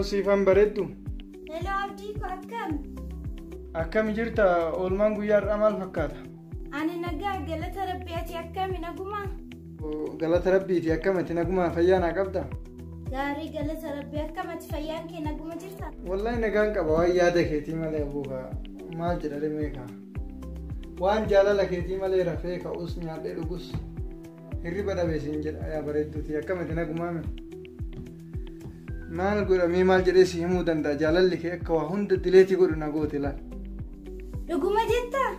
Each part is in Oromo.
Siifan bareeddu. Hello Abdii ko akkam? Akkam jirta oolmaan guyyaa har'aa maal fakkaata? Ani nagaa galata rabbii ati akkami nagumaa? Galata rabbiiti akkamati nagumaa fayyaa naa qabda? Gaarii galata rabbii akkamati fayyaan kee naguma jirta? Wallahi nagaan qaba waan yaada keetii malee abuuka maal jedhare meeqa? Waan jaalala keetii malee rafee ka'us nyaadhee dhugus hirriba dhabe siin jedha yaa bareedduuti akkamati nagumaa mi? Maal godhamee maal jedhee si himuu danda'a jaalalli kee akka waa hunda dileetii godhu na goote laal. Dhuguma jettaa?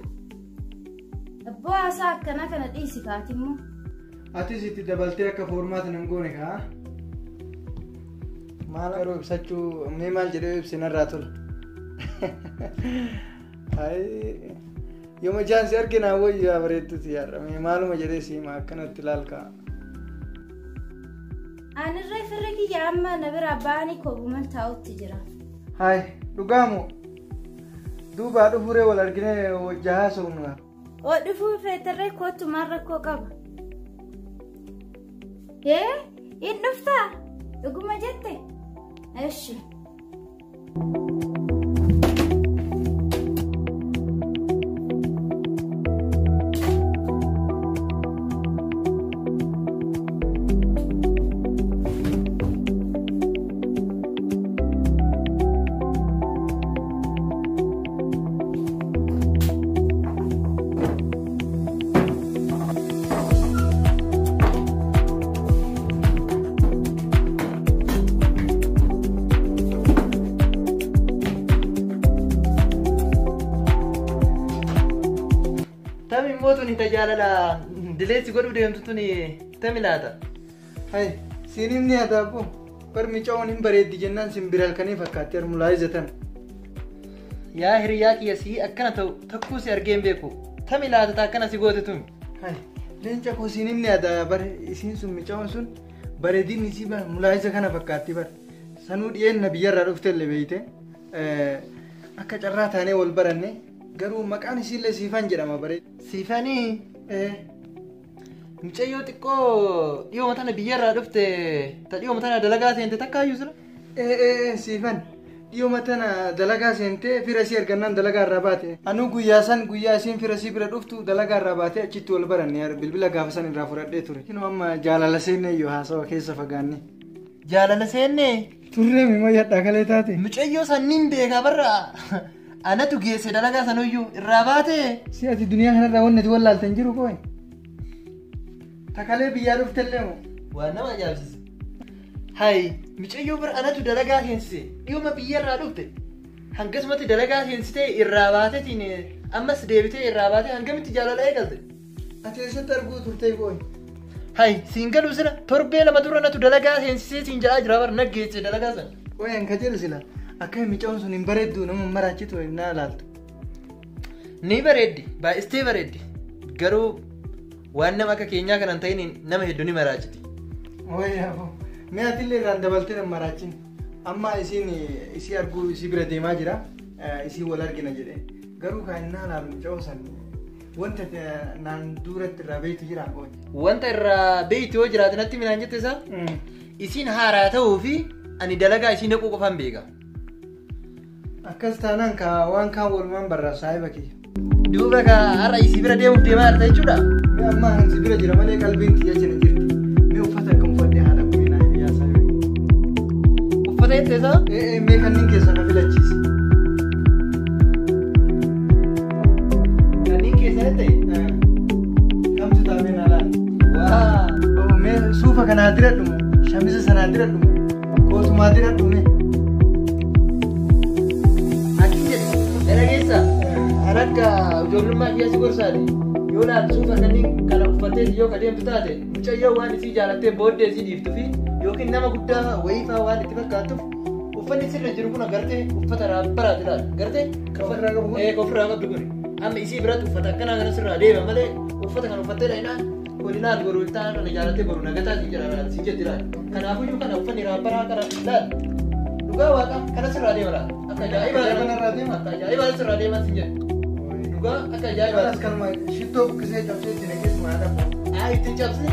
Abboo haasaa akkanaa kana dhiisi kaati immoo. Atis itti dabaltee akka foormaati nan goone kaa. Maal garuu ibsachuu mee maal jedhee ibsi narraa tola. Yooma ijaan si argina wayyu yaa bareedduuti yaadha mee maaluma jedhee si hima akkanatti laal kaa. Anirree firri kiyya amma na bira ba'anii kobuman taa'utti jira. Hayi dhugaamoo duubaa dhufuree wal arginee wajja haasofnu. Oo dhufuu feetarree kootu maal rakkoo qaba? Ee hin dhuftaa? Dhuguma jette? Eshi. Tami immoo tuni tajaajila dileessi godhuu deemtu tuni tami laata? Hayi siin himni haa taa'u bar micaa'uun hin bareeddi jennaan simbira halkanii fakkaatti harmulaayiza tan. Yaa hiriyaa kiyya sii akkana ta'u takkuu si argee hin beeku. Tami laata ta akkana si goote tun? Hayi leenca koo siin himni haa ta'a bar isiin sun micaa'uun sun bareedinni isii bar mulaayiza kana fakkaatti bar. Sanuu dhiyeenna biyyarraa dhufte illee beeyte akka carraa taanee wal baranne garuu maqaan isiillee Siifan jedhama bare. Siifanii? Mucayyoo xiqqoo dhiyooma tana biyyarraa dhufte ta dhiyooma tana dalagaa seente takkaayyuu sila? Siifan dhiyooma tana dalagaa seentee fira isii argannaan dalagaa irraa baate. Anuu guyyaa san guyyaa isiin fira isii bira dhuftu dalagaa irraa baatee achitti wal baranne bilbila gaafa san irraa fudhadhee ture. Kinoo amma jaalala seennee iyyuu haasawa keessa fagaanne. Jaalala seennee? Turree mimoo yadhaa kalee taate. Mucayyoo sanniin beekaa barra. Anatu geesse dalagaa sanuyyuu irraa baate. Si ati duniyaa kanarraa wanni ati wallaalte hin jiru kooyi. Takalee biyyaa dhuftellee moo? Waan nama ajaa'ibsiisu. Hayi mucayyoo bira anatu dalagaa seensise dhiyooma biyyarraa dhufte. Hangasumatti dalagaa seensitee irraa baateetiin ammas deebitee irraa baatee hangamitti jaalala eegalte. Ati eessatti arguu turtee kooyi? Hayi siin galuu sila torbee lama dura anatu dalagaa seensisee siin jedhaa jira bara naggeesse dalagaa sana. Kooyi an ka jedhu sila. Akka micaa'uun sun hin bareeddu nama maraachitu naa laaltu. Ni bareeddi baay'istee bareeddi garuu waan nama akka keenyaa kanan ta'in nama hedduu ni maraachiti. Wayyaafoo mee atillee irraan dabaltee nama maraachin amma isiin isii arguu isii bira deemaa jira isii wal argina jedhee garuu kan inni laalu micaa'uu san wanta naan duratti irraa beektu jira. Wanta irraa beektu yoo jiraate natti minaan jette isaa isiin haaraa ta'uu fi ani dalagaa isii naquu qofaan beeka. Akkas taanaan ka waan kaan walumaan barraa saahiba kiyya. Duuba ka har'a isii bira deemuuf deemaa jirta jechuudha. Mee amma hansi bira jira malee qalbiin tiyya jira jirti. Mee uffata akkam uffadhee haadha koo naa hiriyaa saahiba kiyya. Uffata jettee isaa? Mee kanneen keessaa na filachiisi. Kanneen keessaa jettee? Kamtu taa'ee naa laala? Waa. Mee suufa kanaa diradhu moo? Shamisa sanaa diradhu moo? Kootumaa diradhu mee? Dhaggeessa akka ijoollummaa kiyya si gorsaati yoo laal suufa kanneen kana uffattee yoo ka deemtu taate mucayyoo waan isii jaalattee booddee isii dhiiftuu fi yookiin nama guddaa wayiifaa waan itti fakkaattuuf uffanni sirra jiru kun agartee uffata raabbaraati laal gartee Ofirraa qabu kun? Ofirraa qabdu kun amma isii biratti uffata akkanaa kana sirraa deema malee uffata kana uffattee dhaqnaan kun laal boruu iltaan kana jaalattee boruu nagataa si jedha laal si jetti laal kanaafuyyuu kana uffanni raabbaraa kana laal dhugaa waaqa kana sirraa deema laal. Akka ajaa'ibaa Kanarraa deema? Akka ajaa'ibaa sirraa deema si jedhu. Dhugaa akka ajaa'ibaa. Kanas kanuma shittoo buqqisee cabsee itti naqee sumaa dhabu. Ittiin cabsee?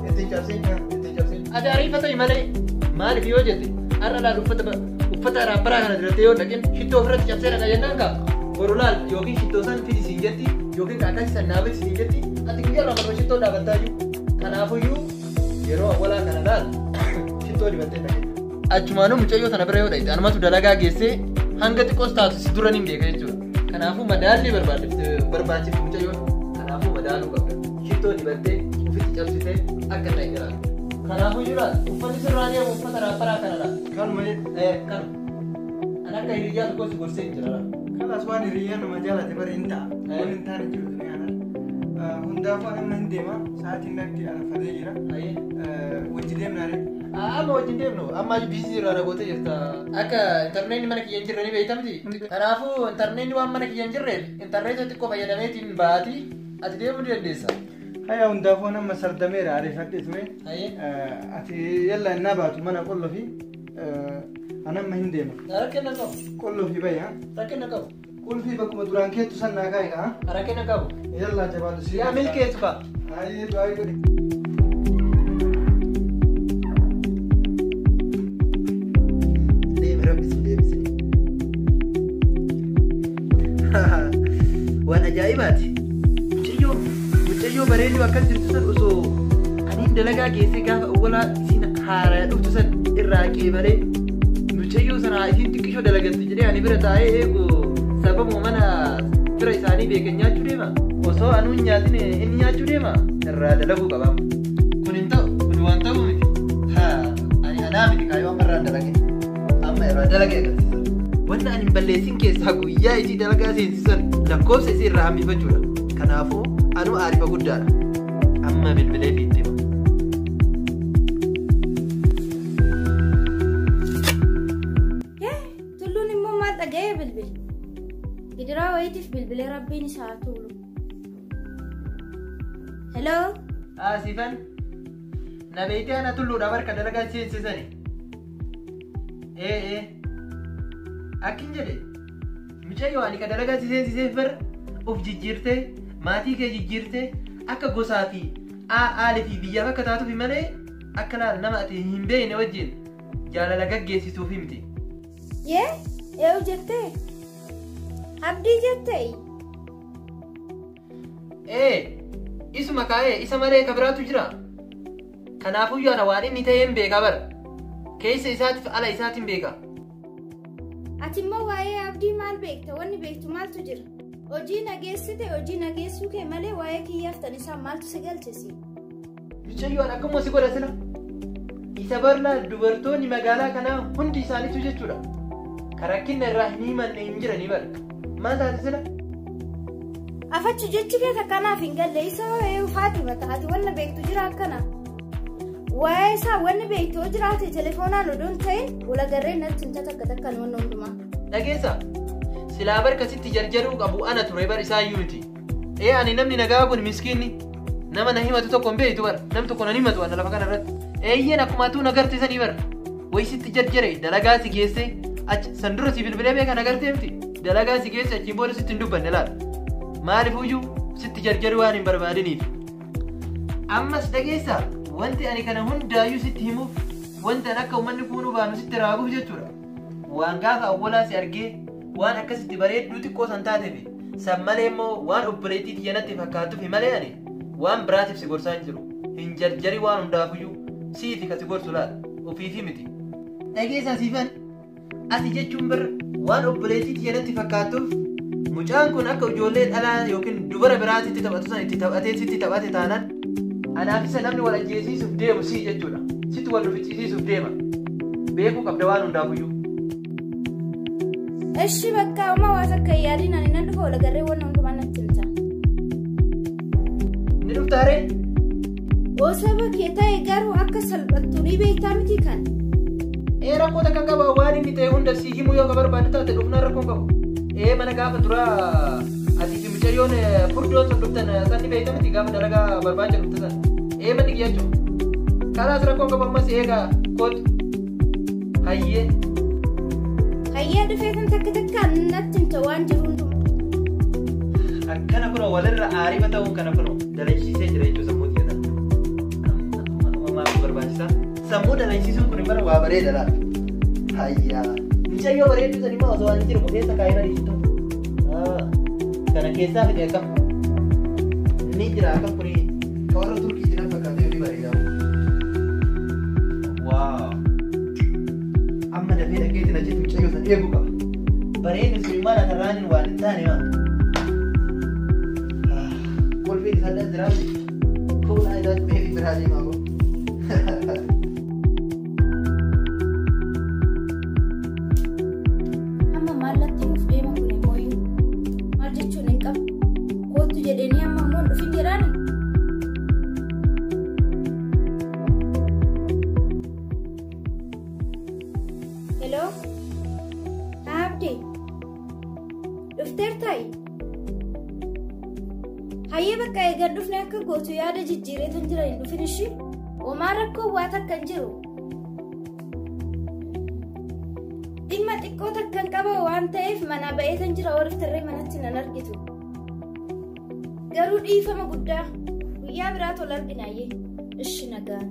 Ittiin cabsee? Ittiin cabsee? Ati ariifata malee maaliif yoo jette har'a laal uffata Uffata raapparaa kana dibattee yoo dhaqin shittoo ofirratti cabsee dhaqa jennaan kaa boru laal yookiin shittoo san fidi siin jetti yookiin akkasii san naafiti siin jetti ati guyyaa irraa marma shittoo dhaabattaa jiru. Kanaafuyyuu yeroo awwalaa kana laal shittoo dibattee dhaqe. Achumaanuu mucayyoo tana bira yoo dhaqxe anumatu dalagaa geessee hanga xiqqoos taatu si dura niin beeka jechuudha. Kanaafuu madaalli barbaachiftu mucayyoon kanaafuu madaaluu qabda. Shittoo dibattee ofitti cabsitee akka hin dhaqxe laal. Kanaafuu jira uffanni sirraa deemu uffata raapparaa kana laal. Kanuma jedhe. Kanu. An akka hiriyyaa tokko si gorsee hin jira laal. Kanas waan hiriyyaa nama jaalate bara hin ta'a. Waan hin taane jiru duniyaa kana. Hundaafuu ani amma hin deema. Sa'aatiin natti arfatee jira. Wajji deemnaa ree. Amma wajjin deemnu amma biizii irraa ragootee jirta. Akka intarneetni mana kiyya hin jirre ni beekta miti. Kanaafuu intarneetni waan mana kiyya hin jirreef intarneeta xiqqoo fayyadameetiin baatii ati deemuu ni dandeessa. Haya hundaafuu amma sardameera ariifadhe ture. Ati yalla innaa baatu mana qolloo fi ani amma hin deema. Rakkina qabu. Qolloo fi bayya. Rakkina qabu. Qulfii bakkuma duraan keettu san naa kaa'e kaa. Rakkina qabu. Yalla jabaatu si. Yaa milkeessu kaa. Ayyee du'aa godhe. Deemi rabbi si deebise. Waan ajaa'ibaati. Mucayyoo bareedduu akkas jirtu san osoo aniin dalagaa geessee gaafa awwalaa isiin haaraa dhuftu san irraa qeebalee mucayyoo sana isiin xiqqishoo dalagatti jedhee ani bira taa'ee eegu sababuma mana fira isaanii beekan nyaachuu deema. Osoo anuu hin nyaatin inni nyaachuu deema irraa dalaguu qaba. Kun hin ta'u kun waan ta'u miti. Ani anaa miti kaayyoo amma irraa dalage. Amma irraa dalage agarsiisa. Wanna ani hin balleessin keessaa guyyaa isii dalagaa seensisan lakkoofsa isii irraa hambifachuudha. Kanaafuu anuu aarifa guddaadha. Amma bilbilee fiitti hima. Tulluun immoo maal dhaga'ee bilbile? Gidiraa wayiitiif bilbilee rabbiin isaa haa tuulu. Hello? Siifan. Na beektee ana tulluudha barka dalagaa seensisani. Ee. Akkin jedhe mucayyoo ani ka dalagaa si seensiseef bara of jijjiirtee maatii kee jijjiirtee akka gosaa fi aalii fi biyyaaf akka taatuuf malee akka laal nama ati hin beekne wajjin jaalala gaggeessituuf miti. Yee? Eewu jettee? Abdii jettee? Ee isuma kaa'ee isa malee ka biraatu jira. Kanaafuyyuu ana waan inni ta'e hin beeka bara. Keessa isaatiif ala isaatiin beeka. Ati immoo waa'ee abdii maal beekta? Wanni beektu maaltu jira? Hojii nageessite hojii nageessuu kee malee waa'ee kiyyaaf tan isaa maaltu si galchisi? Mucayyoo an akkuma si godha sila. Isa barlaa dubartoonni magaalaa kanaa hundi isaaniitu jechuudha. Ka rakkina irraa hin himanne hin jiranii bara. Maal taate sila? Afachu jechi kee takkanaaf hin galle isa waa'ee ufaati mata ati wanna beektu jira akkana. Waa'ee isaa wanni beektu yoo jiraate telefoonaan odoo hin ta'in walagarree natti himta takka takkaan wanna hundumaa. Dhageessa silaa barka sitti jarjaruu qabu ana ture bar isaayyuu miti. Ee ani namni nagaa kun miskiinni nama na himatu tokko hin beektu bara nam tokko na himatu ana lafa kana irratti. Eeyyeen akkuma atuu na gartee bara wayi sitti jarjare dalagaa si geesse achi san dura si bilbilee beeka na gartee miti dalagaa si geesse achiin booda sitti hin dubbanne laala. Maalifuyyuu sitti jarjaruu waan hin barbaadiniif. Ammas dhageessa wanti ani kana hundaayyuu sitti himuuf wanti ani akka uummanni kuunuu baanu sitti raaguuf jechuudha. Waan gaafa awwalaa si argee waan akkasitti bareedduu xiqqoo san taateef san malee immoo waan obboleettii tiyya natti fakkaatuuf malee ani waan biraatiif si gorsaa hin jiru. Hin jarjari waan hundaafuyyuu siifi ka si gorsu laala ofiifi miti. Dhageessaa siifan ati jechuun bira waan obboleettii tiyya natti fakkaatuuf mucaan kun akka ijoollee dhalaa yookiin dubara biraatitti taphatu san itti taphatee sitti taphate taanaan anaaf isa namni wal ajjeesiisuuf deemu si jechuudha. Sitti wal rufichisiisuuf deema. Beekuu qabda waan hundaafuyyuu. Eshi bakka amma waa takka hin yaadin ani nan dhufa walagarree wanna hundumaa natti himta. Ni dhuftaa ree? Osoo kee ta'e garuu akka salphattu ni beektaa miti kan. Ee rakkoo takka qaba waan inni ta'e hunda si himuu yoo ka barbaadde taate dhufnaan rakkoon qabu. Ee mana gaafa duraa ati fi mucayyoon furdoon sun dhuftan san ni beekta miti gaafa dalagaa barbaacha dhufte san. Ee manni kiyya jechuudha. Kalaas rakkoon qabu ammas eegaa kootu. Hayyee. Hayyee dhufee kan takka takkaan natti himta waan jiru hundumaa. Akkana kunoo walirra aarifa ta'uun kana kunoo dalagsiisee jira jechuudha sammuu tiyya tana. Amma maaf barbaachisaa? Sammuu dalagsiisuun kun bara waa bareeda laata. Hayyaa. Mucayyoo bareedduu san immoo osoo ani jiru qofeessa kaa'ee bareechitu. Kana keessaa fide akkam. Ni jira akkam kuni Ka warra Turkii jiran fakkaatee ni bareeda. Waaw. Amma dafee dhaqeetiin achitti mucayyoo san eeguu qaba. Bareedni sun immoo na waan hin taane maa. Kolfiin isaa dha jira. Fuula isaatti meefi biraa deemaa koo. Amma maallatti nuuf deema kun immoo maal jechuun hin qabu. Kootu jedhanii amma immoo hin dhufin jedhaani. Hello? Abdi? Dhufteertaayi? Hayyee bakka eegan dhufne akka gootu yaada jijjiireetan jira hin dhufin ishii? Homaa rakkoo waa takka hin jiru. Dhimma xiqqoo takka hin qaba waan ta'eef manaa ba'eetan jira warri tarree manatti nan argitu. Garuu dhiifama guddaa guyyaa biraa tola arginaayyee. Ishi nagaan.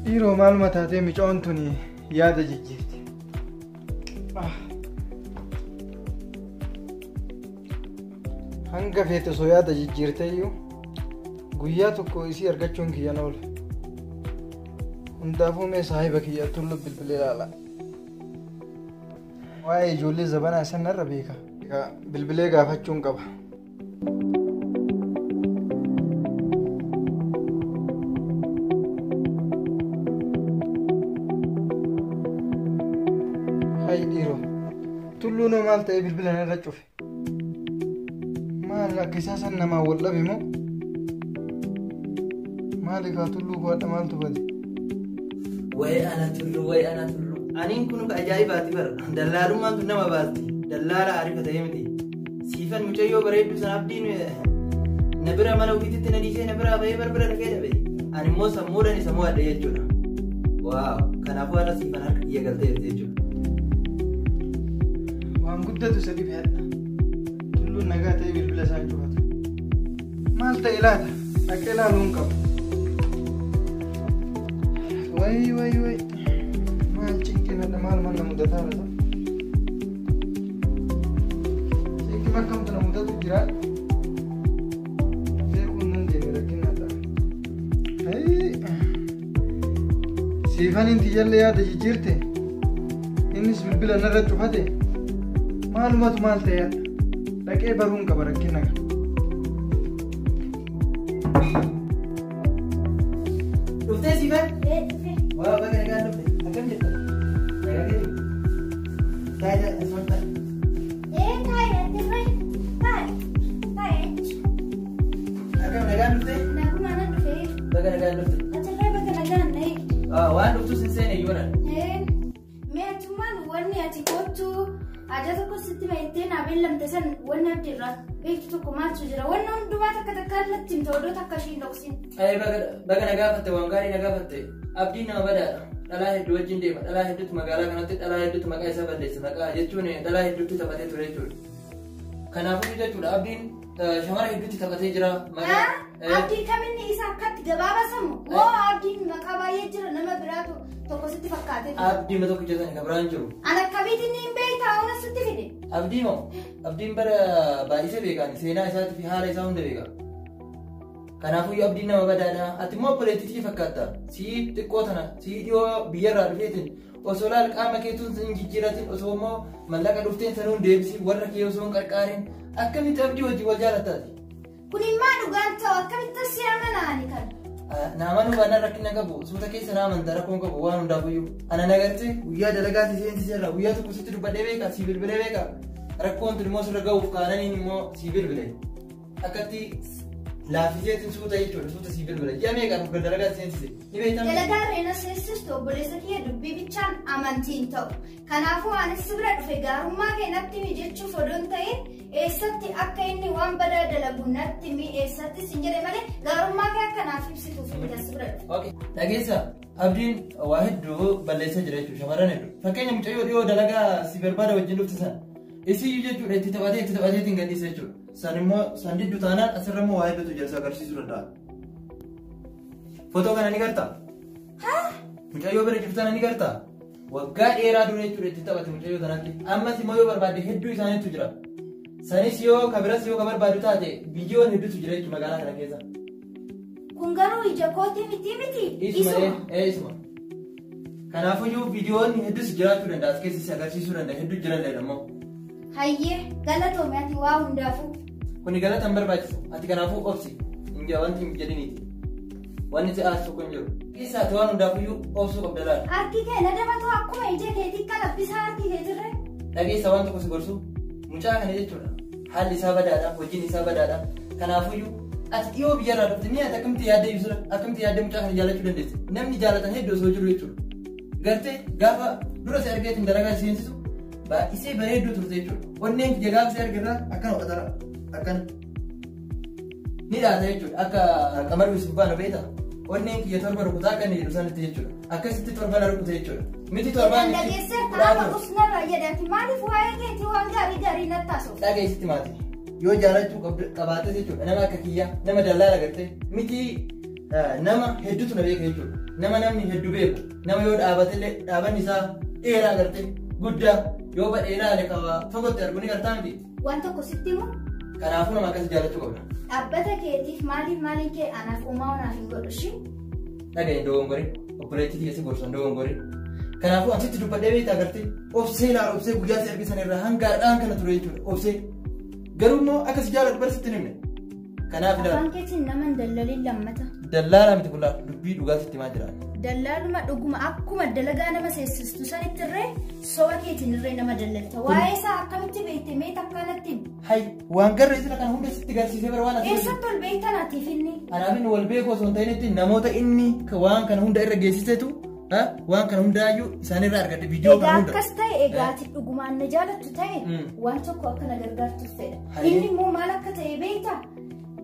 Dhiiroo maaluma taatee micoon tuni yaada jijjiirti. Hanga feete osoo yaada jijjiirte iyyuu guyyaa tokko isii argachuun kiyyan oola. Hundaafuu mee saahiba kiyya tullu bilbilee ilaala. Waa'ee ijoollee zabanaa isan narra beeka. Bilbilee gaafachuun qaba. Hayi dhiiroo. Tulluun hoo maal ta'ee bilbila narra cufe? Maal akka isaa san namaa wal dhabe moo? Maali kaa tulluu koo hadha maaltu bade? Wayi ana tullu, wayi ana tullu. Aniin kun ajaa'ibaati bara. Dallaalummaan tun nama baasti. Dallaala ariifa ta'ee miti. Siifan mucayyoo bareedduu sana abdiin na bira mana ofiitti na dhiisee na biraa bahee barbara dhaqee dhabe. Ani immoo sammuudhaan isa mo'adhe jechuudha. Waaw! Kanaafuu haala siifan harka kiyya galteerti jechuudha. Waan guddatu isa dhibe hadha. Tulluun nagaa ta'ee bilbila isaa hin cufatu. Maal ta'e laata? Dhaqee ilaaluu hin qabu. Wayi wayi wayi. Maal cinqinadha maal mana mudataa laata? Cinqima akkamtu na mudatu jira? Beekuu hin dandeenye rakkinadha. Hayi. Siifaniin tiyyallee yaada jijjiirte. Innis bilbila narra cufate. Maalumatu maal ta'e hadha? Dhaqee baruun qaba rakkina kana. Dhuftee siifan? Ee dhufe. Waa baga nagaan dhufte. Akkam jirta? Nagaa keeti? Taayi taayi asuma taayi. Ee taayi atirree. Taayi. Taayi achi. Akkam nagaan dhufte? Naguma nan dhufe. Baga nagaan dhufte. Atirree baga nagaan na'e. Waan dhuftus hin seene iyyuu naan. Ee mee achummaan wanni ati kootu aadaa tokko sitti mahittee naa beellamte san wanni abdi irraa beektu tokko maaltu jira? Wanni hundumaa takka takka irratti himte odoo takka ishee hin dhoksin. Ee baga na gaafatte waan gaarii na gaafatte. Abdiin nama badaadha. Dhalaa hedduu wajjin deema. Dhalaa hedduutu magaalaa kanatti dhalaa hedduutu maqaa isaa balleessa. Maqaa jechuun dhalaa hedduutti taphatee ture jechuudha. Kanaafuu jechuudha abdiin shamara hedduutti taphatee jira. Abdii kaminni isa akkatti gabaabasamu? Moo abdiin maqaa baay'ee jira nama biraatu tokko sitti fakkaatee jira? Abdii ma tokko jedhan kan biraan jiru. An akkamiitiin hin beektaa ona sitti fide? Abdii moo? Abdiin bara baay'isee beekaan seenaa isaatii fi haala isaa hunda beeka. Kanaafuu abdiin nama badaadha. Ati immoo obboleettiitii fakkaatta. Sii xiqqoo tana sii dhiyoo biyyarraa dhufeetiin osoo laal qaama keetuun hin jijjiiratin osoo immoo mallaqa dhufteen sanuun deebisiin warra kee osoo hin qarqaarin akkamitti abdii wajjin wal jaalattaati? Kun immoo dhugaan ta'u akkamitti si amanaani kan? Naamanuu baannaan rakkina qabu suuta keessa na amantaa rakkoon qabu waan hundaafuyyuu. Ana nagartee guyyaa dalagaa si seensiseerra guyyaa tokko sitti dubbadhee beeka si bilbilee beeka rakkoon tun immoo sirra ga'uuf kaananiin immoo si bilbile. Akkatti laaffiseetiin suuta jechuudha suuta si bilbile. Ji'a meeqa dhuga dalagaa si seensise? Ni beektaa? Dalagaa reena seensistu obboleessa kiyya dubbii bichaan amantiin ta'u. Kanaafuu anis si bira dhufe gaarummaa kee natti himi jechuuf odoo hin ta'in Eessatti akka inni waan badaa dalagu natti mi eessatti sin jedhe malee gaarummaa kee akka naaf ibsituuf miti as bira dhufe. Okay. Dhageessa Abdiin waa hedduu balleessaa jira jechuudha shamarran hedduu. Fakkeenya mucayyoo dhiyoo dalagaa si barbaada wajjin dhufte sana. Isiyyuu jechuudha itti taphatee itti taphatee ittiin gadhiisa jechuudha. San immoo san diddu taanaan asirra immoo waa hedduutu jira si agarsiisuu danda'a. Footoo kana ni gartaa? Mucayyoo bira jirtu tana ni gartaa? Waggaa dheeraa dura jechuudha itti taphate mucayyoo tanatti. Ammas immoo yoo barbaadde hedduu isaaniitu jira. Sanis yoo kabiras yoo ka barbaadu taate biyyoon hedduutu jira jechuudha magaalaa kana keessa. Kun garuu ija kootii miti miti. Isuma ee isuma. Kanaafuyyuu viidiyoon hedduus jiraachuu danda'a as keessatti agarsiisuu danda'a hedduu jiran immoo. Hayyee galatoomi ati waa hundaafuu. Kuni galata hin barbaachisu. Ati kanaafuu obsi. Hin jaa wanti hin jedhiniiti. Wanni si aarsu kun jiru. Keessa ati waan hundaafuyyuu obsuu qabda laala. Harki kee na dabatoo akkuma ija keetii kalabbisaa harki kee jirre. Dhageessa waan tokko si gorsu mucaa kana jechuudha. Haalli isaa badaadha, hojiin isaa badaadha. Kanaafuyyuu ati dhiyoo biyyarraa dhufte mi'a ati akkamitti yaaddee ibsudha? Akkamitti yaaddee mucaa kana jaallachuu dandeesse? Namni jaallatan hedduu osoo jiru jechuudha. Gartee gaafa dura si argeetiin dalagaa seensisu baay'isee bareedduu turte jechuudha. Onneen kiyya gaafa si argirraa akkana godhatara akkana. Ni dhaata jechuudha. Akka qamar Yusuf baanu beektaa? Onneen kiyya torba rukutaa akka inni jedhu sanitti jechuudha. Akkasitti torba na rukute jechuudha. Miti torbaan Dhageessee taa'ama usnarra jedhe ati maaliif waa'ee keetii waan gaarii gaarii natti haasofta? Dhageessitti maati. Yoo jaalachuu qabaates jechuudha. Nama akka kiyyaa nama dallaala gartee miti nama hedduutu na beeka jechuudha. Nama namni hedduu beeku. Nama yoo dhaabatellee dhaabanni isaa dheeraa gartee guddaa yoo badhee ilaale qaba fagootti argu ni gartaa miti. Waan tokko sitti himu Kanaafuu nama akkasii jaalachuu qabda. dhaabbata keetiif maaliif maaliin kee anaaf uumaa onaaf hin godhu ishii? Dhagaye dogongorii obboleettii kiyya si gorsan dogongorii. Kanaafuu asitti dubbadhee beektaa gartee obsee ilaala obsee guyyaa si argisan irraa hanga har'aan kana ture jechuudha obsee. Garuu immoo akka si jaalladhu bara sitti hin himne. Kanaaf ilaala. Afaan keetiin nama hin dallaliin lammata. Dallaalaa miti kullaa dubbii dhugaa sitti himaa jira. Dallaaluma dhuguma akkuma dalagaa nama seessistu sanitti irree soba keetiin irree nama dallalta. Waa'ee isaa akkamitti beekte mee takkaa natti himi? Hay waan garra isla kana hunda sitti garsiisee bara waan asii. Eessatti ol beekta naatiif inni? Anaaf inni wal beeku osoo hin ta'initti namoota inni waan kana hunda irra geessisetu waan kana hundaayyuu isaanirraa argadhe viidiyoo Egaa kana hunda. akkas ta'e egaa ati dhugumaan na jaalattu ta'e waan tokko akka na gargaartuuf fedha. Hayyee. Inni immoo maal akka ta'e beektaa?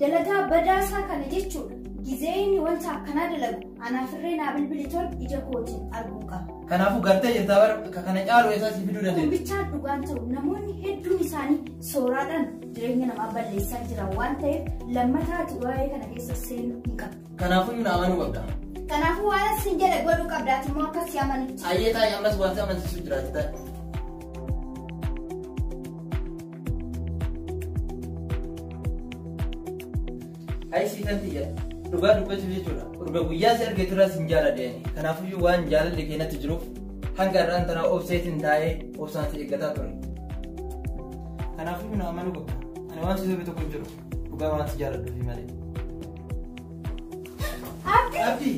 Dalagaa badaasaa kana jechuudha. Gizee inni wanta akkanaa dalagu anaaf irree naa bilbili tol ija kootiin arguu qaba. Kanaafuu gartee jirtaa bara kana caalu eessaa si fiduu Kun dandeenya. bichaan dhugaan ta'u namoonni hedduun isaanii sooraadhaan jireenya namaa balleessaa jiran waan ta'eef lammataati waa'ee kana keessa seenuu hin qabdu. Kanaafuu na amanuu qabda. Kanaafuu waan asin jedhe godhuu qabdaati immoo akkas si amanutti. Ayyee taa'ee ammas wanti amansiisu jiraati taa'e. Ayi siitan xiyya dhugaa dubbachuuf jechuudha. Urga guyyaa si argeetu irraa sin jaaladhe ani. Kanaafuyyuu waan jaalalli kee natti jiruuf hanga irraan tanaa obseetiin taa'ee obsaan si eeggataa ture. Kanaafuyyuu na amanuu qabda. Ani waan si sobe tokko hin jiru. Dhugaa waan si jaaladhuufi malee. Abdi! Abdi!